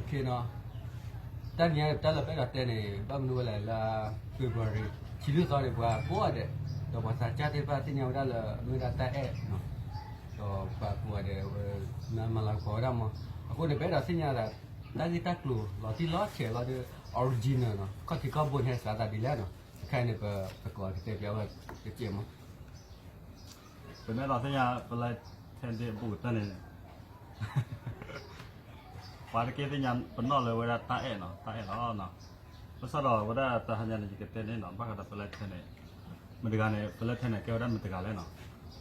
နီၤ, တၢ်နံၤညါတၢ်လၢပအဲၣ်ဒိးတဲန့ၣ် ဘၣ်မနုၤဝဲလဲၣ်လၢ February ဆံလွံၢ်သီန့ၣ် ပှၤကိးဂၤဒဲး ဒီးပှၤသးစၢ်သ့ၣ်တဖၣ်သ့ၣ်ညါဝဲဒၣ်လၢ မ့ၢ်ဝဲဒၣ်တၢ်အဲၣ်နီၤ, ဒီးပှၤကိးဂၤဒဲးဝဲ မၤလၤကပီၤဝဲဒၣ်မး, အဃိန့ၣ် ပအဲၣ်ဒိးသ့ၣ်ညါသး တၢ်ဂ့ၢ်တၢ်ကျိၤလီၤတံၢ်လီၤဆဲးလီၤဒီး original နီၤ, ခီၣ်ထံးခီၣ်ဘိန့ၣ်ဟဲစးသးဒ်လဲၣ်နီၤ, တခါန့ၣ် ပသကိးကတဲပျးဝဲတကဲးမး. ပမ့ၢ်အဲၣ်ဒိးသ့ၣ်ညါ ပလဲထဲဒ့အဘူးကတၢၢ်န့ၣ် ပှၤတက့ၢ်သ့ၣ်ညါပနီၣ်လၢဝဲဒၣ်တၢ်အဲၣ်နီၤ, တၢ်အဲၣ်လီၤ. ဘၣ်ဆၣ်ဒီးဝဲဒၣ်တဟါညါန့ၣ် ယကတဲန့ၣ်နီၤ, ဘၣ်ဃးဒီး Fletcher န့ၣ် မတၤတဂၤန့ၣ် Fletcher န့ၣ် ကဲဝဲဒၣ်မတၤတဂၤလဲၣ်နီၤ.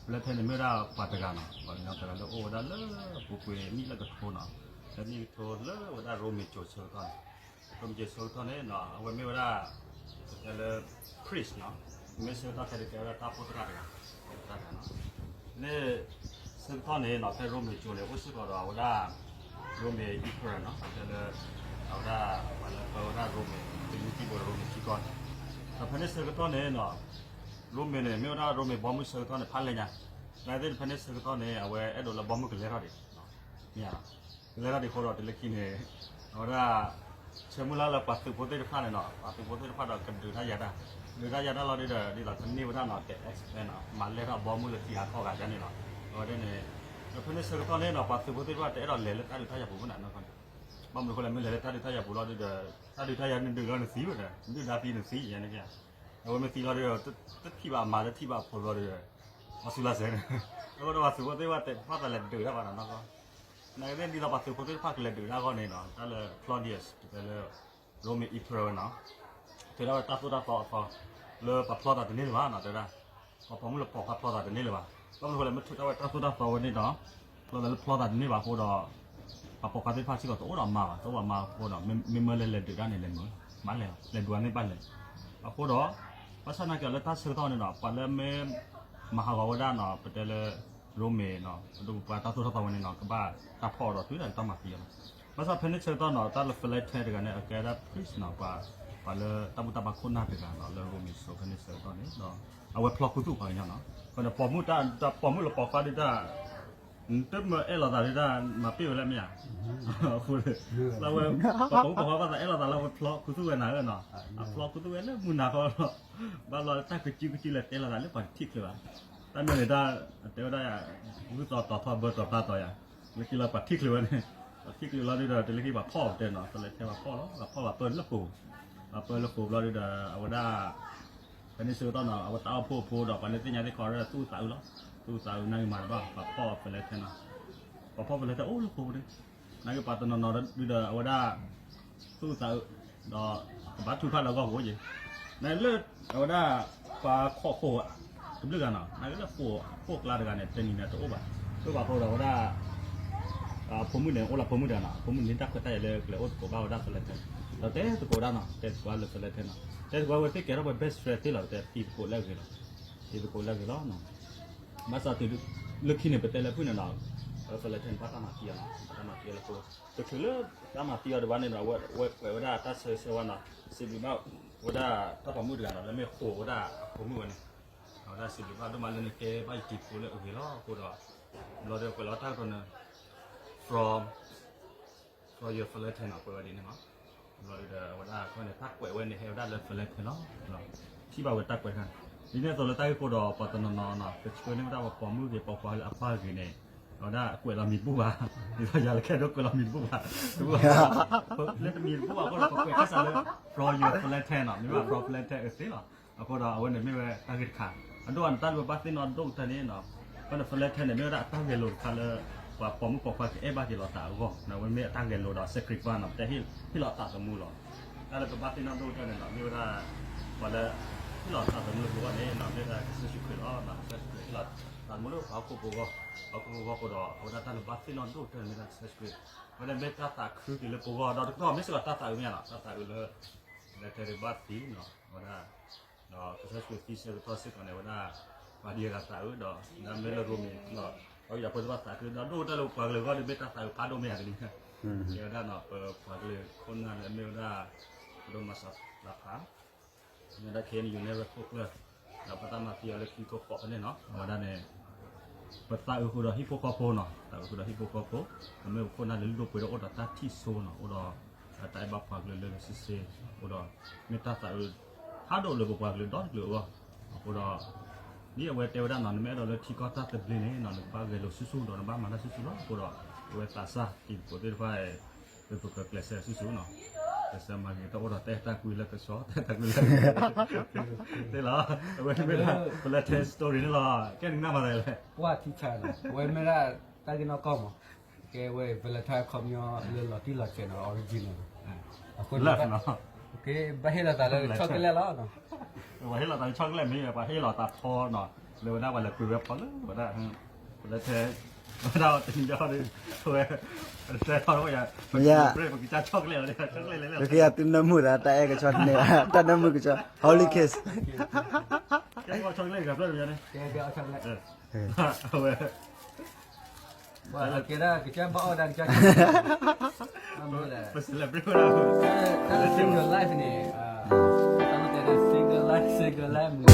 Fletcher န့ၣ် မ့ၢ်ဝဲဒၣ်ပှၤတဂၤနီၤ, ပှၤကညီတဂၤလၢအိၣ်ဝဲဒၣ်လၢပူၤကွံာ်နံၣ်လၢကထိနီၤ, လၢနံၣ်ကထိလၢဝဲဒၣ်ရိမ့ၤကၠိၤဆၢကတီၢ်န့ၣ်, ရိမ့ၤကၠိၤဆၢကတီၢ်န့ၣ်နီၤ အဝဲမ့ၢ်ဝဲဒၣ် ပတဲလၢ priest နီၤ, မ့ၢ်ဆၢကတီၢ်ခဲအံၤကဲဝဲဒၣ်တၢ်အိၣ်ဖှိၣ်သရၣ်တဂၤ, တၢ်အိၣ်ဖှိၣ်သရၣ်တဂၤနီၤ. လၢဆၢကတီၢ်န့ၣ်နီၤ ဖဲရိမ့ၤကၠိၤန့ၣ် အိၣ်စ့ၢ်ကီးဒီးအဝဲဒၣ် ရိမ့ၤ emperor နီၤ, ပတဲလၢ အဝဲဒၣ် ပှၤလၢပၢဝဲဒၣ်ရိမ့ၤ သုးမုၢ်သံၣ်ဘိဒီးရိမ့ၤခံကီၢ်န့ၣ်, ဒီးဖဲန့ၣ်ဆၢကတီၢ်န့ၣ်နီၤ ရိမ့ၤန့ၣ် မ့ၢ်ဝဲဒၣ်ရိမ့ၤဘီမုၢ်ဆၢကတီၢ်န့ၣ် ဖးလဲၢ်ညါ, နာ်သ့ၣ်ဖဲန့ၣ်ဆၢကတီၢ်န့ၣ် အဝဲအဲၣ်ဒိးလၢဘီမုၢ်ကလဲၤထီၣ်ဒံး, မ့ၢ်ဧါ, ကလဲၤထီၣ်ဒံးအဃိဒီး တုၤလၢခံန့ၣ် အဝဲဒၣ် ဆၢမုၢ်လၢ်လၢပှၤသုးဖိသ့ၣ်တဖၣ်န့ၣ်နီၤ, ပှၤသုးဖိသ့ၣ်တဖၣ်ဒီးကဒုးတၢ်ယၤတၢ်, ဒုးတၢ်ယၤတၢ်လီၤဒုဒီး ဒ်သိးကန့ၢ်ဝဲဒၣ်နီၤ က expand နီၤ, မၤလဲၢ်ထီၣ်ဘီမုၢ်လၢထံဂၤကီၢ်ဂၤယါန့ၣ်လီၤ. အဝဲဒၣ်န့ၣ် ဒီးဖဲန့ၣ်ဆၢကတီၢ်န့ၣ်နီၤ ပှၤသုးဖိသ့ၣ်တဖၣ်တအဲၣ်ဒိးလဲၤလၢတၢ်ဒုးတၢ်ယၤပူၤဘၣ်နီၤ, ဘၣ်မနုၤအဃိလဲၣ် မ့ၢ်လဲၤလၢတၢ်ဒုးတၢ်ယၤပူၤလီၤဒုဒီး တၢ်ဒုးတၢ်ယၤနဒုးလီၤနသံဝဲဒီး နဒုၣ်ဒါသံနသံယါန့ၣ်, အဝဲမ့ၢ်သံလီၤဒုဒီး တထံၣ်ဘၣ်အမၤလၢထံၣ်ဘၣ်အဖိလီၤဒုဒီး အီစူလါစဲန့ၣ်, အဃိဒီးပှၤသုးဖိသ့ၣ်တဖၣ်တဘၣ်သးလဲၤဒုးတၢ်ဘၣ်နီၤနီၤ, နာ်သက့ဒ်သိးပှၤသုးဖိသ့ၣ်တဖၣ်ကလဲၤဒုးတၢ်အဂီၢ်န့ၣ်နီၤ တၢ်လၢ Claudius ပတဲလၢ ရိမ့ၤ emperor ဝဲနီၤ ထုးထီၣ်ဝဲတၢ်သိၣ်တၢ်သီအသီ လၢပှၤဖျီသးတန့ၢ်လၢၤဘၣ်နီၤ တဲဝဲဒၣ်, ပှၤပိာ်မုၣ်လၢပိာ်ခွါဖျီသးတန့ၢ်လၢၤဘၣ်, ဘၣ်မနုၤအဃိလဲၣ် မ့ၢ်ထုးထီၣ်ဝဲတၢ်သိၣ်တၢ်သီဝဲန့ၣ်ဒီး ဖျီသးလၢဖျီသးတန့ၢ်ဘၣ်အဃိဒီး ပှၤပိာ်ခွါသ့ၣ်တဖၣ်စ့ၢ်ကီးတအိၣ်ဒီးမၤဘၣ် တအိၣ်ဘၣ်မၤအဃိဒီး မ့မ့ၢ်လၢလဲၤဒုးတၢ်န့ၣ် လဲၤမုာ် မၤလဲၤ လဲၤဒုးန့ၢ်ဘၣ်လဲၤ, အဃိဒီး ဘၣ်ဆၣ်နာ်က့ၤလၢတၢ်ဆၢကတီၢ်န့ၣ်ဒီး ပှၤလၢမ့ၢ် မၤဟးဂီၤဝဲဒၣ်နီၤ ပတဲလၢ ရိမ့ၤနီၤ ပဒိၣ်ပပှၢ်တၢ်သိၣ်တၢ်သီဝဲန့ၣ်နီၤ ကဘၣ်တၢ်ဖီၣ်အီၤဒီးတုၤဒၣ်တၢ်မၤသံအီၤလီၤ, ဘၣ်ဆၣ်ဖဲန့ၣ်ဆၢကတီၢ်နီၤ တၢ်လၢ Fletcher တဂၤန့ၣ် အကဲဒၣ် priest နီၤ ပှၤ ပှၤလၢတၢ်ဘူၣ်တၢ်ဘါခိၣ်နၢ်တဂၤနီၤ လၢရိမ့ၤစိၤဖဲန့ၣ်ဆၢကတီၢ်န့ၣ်ဒီး အဝဲဖျီခူသူၣ်ပှၤကညီနီၤ, အဃိန့ၣ် ပိာ်မုၣ်တၢ် ပိာ်မုၣ်လၢပိာ်ခွါဒုတၢ် တမ့ၢ်အဲၣ်လိာ်သးဒုတၢ် မၤပ့ၢ်ဝဲလၢမ့ၢ်ဧါ, အဃိ လၢဝဲ ပှၤပိာ်မုၣ်ပိာ်ခွါဘၣ်သးအဲၣ်လိာ်သးလၢအဝဲဖျီခူသူၣ်ဝဲနၤဧၢနီၤ, အဖျီခူသူၣ်ဝဲလၢမုၢ်နၤဃီလီၤ, ဘၣ်လီၤတၢ်ကစုကစုလဲၤတဲလိာ်သးလၢပှၤတထံၣ်ချုးဘၣ်, တၢ်မ့ၢ်န့ၣ်တၢ် အတဲဝဲဒၣ် ဂုၢ်သီတီၤထီၣ်ဘၢတီၤဖျါတီၤယၤ, လၢခံလီၤပှၤထံၣ်ချုးဝဲန့ၣ်, ပှၤထံၣ်ချုးလီၤဒုဒီး တုၤလၢခံပှၤဖီၣ်အီၤတဲနီၤ Fletcher ပှၤဖီၣ်လီၤ ပှၤဖီၣ်ပှၤပၢလၢဃိာ်, ပှၤပၢလၢဃိာ်ဘျီဒုဒီး အဝဲဒၣ် ဖဲန့ၣ်ဆၢကတီၢ်နီၤ အဝဲတၢ်အိၣ်ဖှိၣ်ဖိဒီး ပှၤလၢသ့ၣ်ညါသ့ၣ်ခီဒီးသူၣ်သးအုးလီၤ, သူၣ်သးအုးနာ်က့ၤမၤတဘၣ် ပှၤဖီၣ် Fletcher နီၤ, ပှၤဖီၣ် Fletcher အိၣ်လၢဃိာ်ပူၤန့ၣ်, နာ်က့ၤပှၤတနီၤနီၤဒုဒီး အဝဲဒၣ် သူၣ်သးအုး ဒီးကဘၣ်ထုကဖၣ်လၢအဂီၢ်ကအိၣ်က့ၤ, နာ်က့ၤလၢ အဝဲဒၣ် ပှၤခိးဃိာ် တဘျုးဂၤနီၤ နာ်က့ၤလၢဃိာ် ဃိာ်ကျါတဂၤန့ၣ် တနံၤန့ၣ်တအိၣ်ဘၣ်, တအိၣ်ဘၣ်အဃိဒီး အဝဲဒၣ် အဖိမုၣ်န့ၣ် အိၣ်လၢဖိမုၣ်တဂၤနီၤ အဖိမုၣ်န့ၣ်တၢ်ခွဲးတၢ်ယာ်လၢကလဲၤအိၣ်သကိးဘၣ်ဝဲဒၣ် Fletcher ဒီးတဲသကိးဝဲဒၣ်နီၤ တဲသကိးဝဲလၢ Fletcher နီၤ တဲသကိးဝဲသ့ၣ်ကဲထီၣ်ဝဲ best friend သ့လီၤ တဲသံသကိးလၢအဂ့ၤလီၤ, သံသကိးလၢအဂ့ၤလီၤ, ဘၣ်ဆၣ်တုၤလၢခံန့ၣ် ပတဲလၢဖုၣ်န့ၣ်နီၤ Fletcher န့ၣ် ဘၣ်တၢ်မၤသံအီၤနီၤ ဘၣ်တၢ်မၤသံအီၤလၢဃိာ်, တချုးလၢတၢ်မၤသံအီၤဒံးဘၣ်န့ၣ်ဒီး အဝဲကွဲးဝဲဒၣ်တၢ်ဆၢဂ့ၤဆၢဝါနီၤ စံးဘျုးဘၣ်ဝဲဒၣ်တၢ်ပိာ်မုၣ်တဂၤနီၤ လၢမ့ၢ်ဃိာ်ဝဲဒၣ်အဖိမုၣ်ဝဲန့ၣ်, အဝဲဒၣ်စံးဘျုးဘၣ်ဒိၣ်မးလၢနကဲဘၣ်ယတံၤဖိလၢအဂ့ၤလီၤ အဃိဒီး ဘျီဒီးကွဲးလီၤတၢ်ကတိၤန့ၣ် from from your Fletcher နီၤ ကွဲးဝဲဒ်န့ၣ်မး, ဘျီဒီးအဝဲဒၣ်ခီန့ၣ် တၢ်ကွဲးဝဲန့ၣ်ဟဲဝဲဒၣ်လၢ Fletcher လီၤ, ထံၣ်ဘၣ်ဝဲတၢ်ကွဲးခါန့ၣ်, ဒ်န့ၣ်အသိးလၢတၢ်ဂ့ၢ်အဃိဒီး ပှၤတနီၤနီၤနီၤ ကဆှၢန့ၢ်ဝဲဒၣ်ပှၤပိာ်မုၣ်ဂ့ၤ ပိာ်ခွါလၢအပၢ်ဂ့ၤန့ၣ်, အဝဲဒၣ်အကွဲးလီၤမံၤတဘူၣ်ဘၣ်, ဒ်သိးယၤလၢခဲဒိၣ်ကွဲးလီၤမံၤတဘူၣ်ဘၣ်, တဘူၣ်ဘၣ်, လၢတမံၤတဘူၣ်ဘၣ်အဃိဒီး ပကွဲးခဲစးလၢ from your Fletcher နီၤ မ့ၢ်ဘၣ် from Fletcher အသ့လီၤ. အဃိဒီးအဝဲန့ၣ်မ့ၢ်ဝဲတၢ်ဂ့ၢ်တခါ, အဒိၣ်အန့ၣ်တၢ်လၢပဘၣ်သ့ၣ်နီၣ်ဒိၣ်ကတၢၢ်န့ၣ်နီၤ, အဃိန့ၣ် Fletcher န့ၣ် မ့ၢ်ဝဲဒၣ်အတၢ်ဂဲၤလိာ်တခါလၢ ပှၤပိာ်မုၣ်ပိာ်ခွါကအဲၣ်ဘၣ်က့ၤလိာ်သးအဂီၢ်, အဝဲမ့ၢ်အတၢ်ဂဲၤလိာ်ဒီး sacrifice နီၤ ပတဲဟ့ၣ်လီၤသးသမူလီၤ. တၢ်လၢပဘၣ်သ့ၣ်နီၣ်ဒိၣ်ကတၢၢ်န့ၣ်နီၤ မ့ၢ်ဝဲဒၣ် ပှၤလၢ ဟ့ၣ်လီၤသးသမူလၢပဂီၢ်န့ၣ်နီၤ မ့ၢ်ဝဲဒၣ်ကစၢ်ယ့ၣ်ၡူးခရံာ်လီၤ. ကစၢ်ယ့ၣ်ၡူးခရံာ်ဟ့ၣ်လီၤသးသမူလၢပှၤဟီၣ်ခိၣ်ဖိအဂီၢ်, ပှၤဟီၣ်ခိၣ်ဖိအဂီၢ်အဃိဒီး အဝဲဒၣ်တၢ်လၢဘၣ်သ့ၣ်နီၣ်ဒိၣ်ကတၢၢ်န့ၣ်မ့ၢ်ဒၣ်ကစၢ်ယ့ၣ်ၡူးခရံာ်, အဝဲဒၣ်မ့ၢ်တၢ်သးခုက့ၤလၢပဂီၢ် ဒီးတကတီၢ်မ့ၢ်စ့ၢ်ကီးတၢ်သးအုးမ့ၢ်ဧါနီၤ, တၢ်သးအုးလၢ လၢထဲဒုးဘၣ်သံနီၤ အဝဲဒၣ် ဒီးကစၢ်ယ့ၣ်ၡူးခရံာ်သံဆၢကတီၢ်စ့ၢ်ကီးန့ၣ် အဝဲဒၣ် ပှၤဒံးအဂၤသးအုးဒီး ဒ်မ့ၢ်လၢရိမ့ၤဒီး ပှၤကယၤဖိသ့ၣ်တဖၣ်သးခု ဒီးဒိၣ်ကတၢၢ်လၢပပှၤကလုာ်အဂီၢ်ဒီး မ့ၢ်တၢ်သးအုးဖးဒိၣ်မ့ၢ်ဧါတနံၤ, ကဲဝဲဒၣ်နီၤ ပပှၤကလုာ်ခိၣ်နၢ်လၢအမ့ၢ်ဝဲဒၣ် ပဒိၣ်မၤစၢၤလၢဖး မ့ၢ်ဝဲဒၣ် K N U နဲၣ်ရွဲၣ်ခိၣ်ကျၢၢ် ဒီးပတၢ်မၤသံအီၤလၢခံခိၣ်ဃိးဖဲန့ၣ်နီၤ အဝဲဒၣ်န့ၣ် ပသးအုးဃုာ်ဒီးဟံၣ်ဖိဃီဖိနီၤ, သးအုးဃုာ်ဒီးဟံၣ်ဖိဃီဖိ, ပမ့ၢ်ပခိၣ်နၢ်လၢလုၢ်ဒိၣ်ပှ့ၤဒိၣ်အိၣ်ဒီးတၢ်ထံၣ်စိနီၤ, အိၣ်ဒီးတၢ်အဲၣ်ဘၣ်ပှၤကလုာ်လၢလၢဆ့ဆ့, အိၣ်ဒီး မ့ၢ်တၢ်သးအုးဖးဒိၣ်လၢပပှၤကလုာ်ဒီတကလုာ်အဂီၢ်, အဃိဒီး ဒ်အဝဲတဲဝဲဒၣ်နီၤ, နမ့ၢ်အဲၣ်ဒိးလၢထံကီၢ်တၢ်သဘျ့န့ၣ်နီၤ, နကဘၣ်ဂဲၤလိာ်ဆူၣ်ဆူၣ်ဒီးနဘၣ်မၤတၢ်ဆူၣ်ဆူၣ်လီၤ. အဃိဒီး အဝဲသးစၢ်တံၤသကိးသ့ၣ်တဖၣ် ပကကျဲးစၢးဆူၣ်ဆူၣ်နီၤ, ကျဲးစၢးမၤဂ့ၤတၢ်အိၣ်ဒီးတၢ်အဲၣ်တၢ်ကွံလၢကဆီ, တၢ်အဲၣ်တၢ်ကွံလၢ သ့လီၤ, အဝဲမ့ၢ်ဒၣ် ပလဲၤထဲ story န့ၣ်လီၤ, ကဲနကနၣ်မၤသးလဲၣ်, ပှၤထံဆါနီၤ, အဝဲမ့ၢ်ဒၣ်တၢ်ဂ့ၢ်နီၢ်ကီၢ်မး, ကဲဝဲ Valentine အခီပညီလၢလီၤတံၢ်လီၤဆဲးနီၤ, original နီၤ, အဃိန့ၣ် ဘၣ်ဟ့ၣ်လီၤသးလၢ chocolate လီၤနီၤ. ပှၤဟ့ၣ်လီၤသးလၢ chocolate မ့ၢ်, ပှၤဟ့ၣ်လီၤသးဖီနီၤ, လၢဝဲဒၣ်ပှၤလဲၤကွံာ်ဝဲဖီလၢဝဲဒၣ်, ပလဲၤထဲ, ဝဲဒၣ်တနံၤဒီး ဝဲ, ပတဲထီၣ်ဝဲယၤ, ပကစၢ် chocolate လီၤ, chocolate လဲၤလဲၤလီၤ, ကယၤသုနၢမူသး တၢ်အဲၣ်ကဆီတန့ၢ်, တၢ်နၢမူကဆီ, holy kiss, ကဲ chocolate ဂၤဖျၢၣ်တမံၤန့ၣ်, အဝဲ ကဲဒၣ်ကစၢ်ဘၣ်အီၣ်ဒၣ်ကစၢ်, ပ celebrate ဝဲဒၣ်, တၢ်လၢ single life န့ၣ်, တၢ်လၢတဲဒၣ် single life, single life မုၢ်